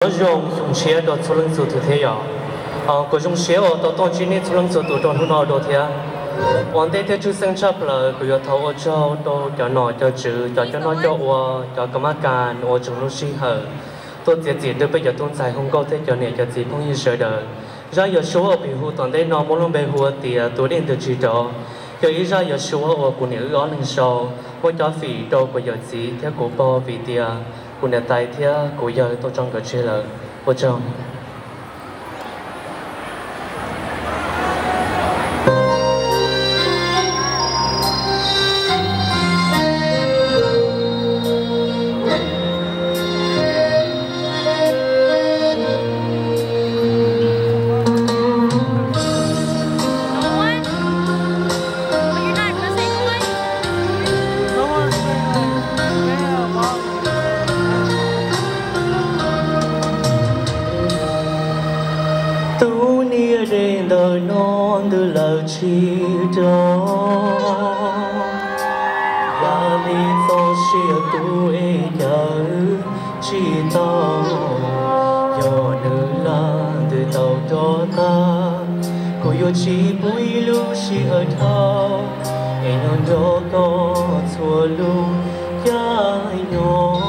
Nyob zoo xyoo tshiab rau txhua leej txhua tus thiab yom. Kuv zoo siab uas tau tuaj ntsib nej txhua leej txhua tus rau hnub no dua thiab. Ua ntej thiab tshwj xeeb tshaj plaws kuv yuav thov ua tsaug rau cov nom cov tswv, cov coj noj coj ua, cov kam mab kas uas tsoom lub sij hawm tuaj txiav txim rau peb cov tub ntxhais hu nkauj thiab cov niam cov txiv phooj ywg sawv daws. Zaj Yausuab uas kuv hu tom ntej no muaj lub npe hu ua tias tus dej ntws tsis rov. Yog ib zaj Yausuab uas kuv niam wb ob leeg sau, muab cov fim rau kuv yawm txiv thiab kuv pog vim tias kuv niam tais thiab kuv yawg tau tso nkawd tseg lawm. Ua tsaug. Tus niam dej ntawm no ntws lawm tsis rov, yam li txoj sia tus ev cawm tsis tau. Yog nws lam ntws tau rov qab, kuv yuav tsis pub ib lub sij hawm dhau, es nyob nrog koj txhua lub caij nyoog.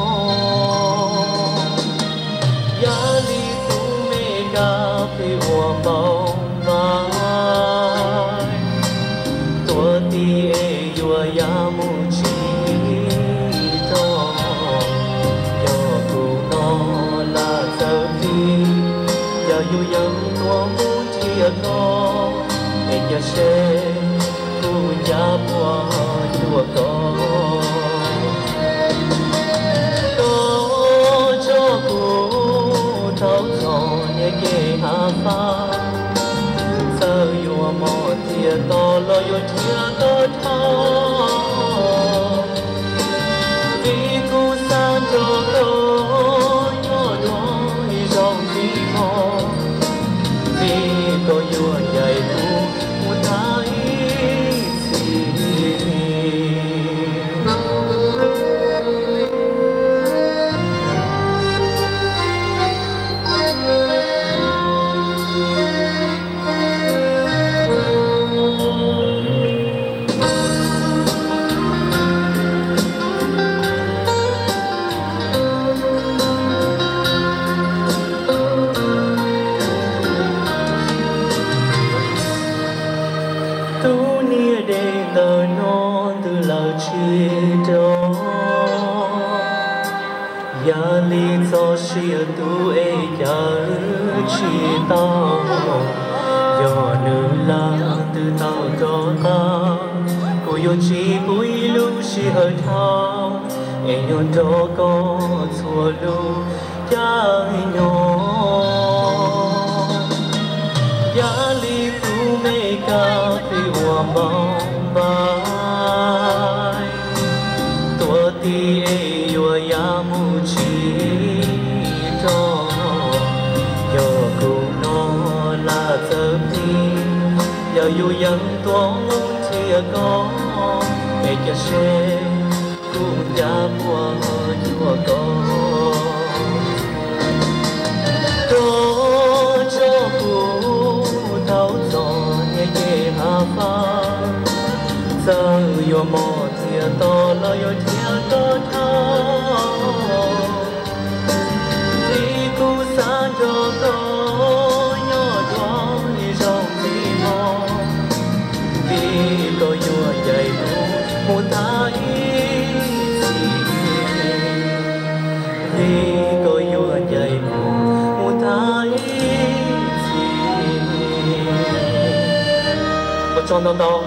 Yam li tus me kab plig uas npau npais, tuav ti es yuav ya mus tsis tau. Yog kuv no lam txawv ti, yog yus yeej tuav mus nrhiav koj, es cia seb kuv cas puas cuag koj. Koj tso kuv tau txog niam kev hav fab, txawm yuav mos thiab to los yuav nrhiav tau dhau. Vim kuv xav nrog koj nyob dua ib zaug ntxiv no, vim koj yuav ncaim kuv mus tag ib txhis. Tus niam dej ntawm no ntws lawm tsis rov, yam li txoj sia tus ev cawm tsis tau. Yog nws lam ntws tau rov qab, kuv yuav tsis pub ib lub sij hawm dhau, es nyob nrog koj txhua lub caij nyoog. Yam li tus me kab plig uas npau npais, tuav ti es yuav ya mus tsis rov. Yog kuv no lam txawv ti, yog yus yeej tuav mus nrhiav koj, es cia seb kuv cas puas cuag koj. Koj tso kuv tau txog niam kev hav fab, txawm yuav mos thiab to los yuav nrhiav tau dhau. Vim kuv xav nrog koj nyob dua ib zaug ntxiv no, vim koj yuav ncaim kuv mus tag ib txhis, vim koj yuav ncaim kuv mus tag ib txhis. Ua tsaug ntau ntau.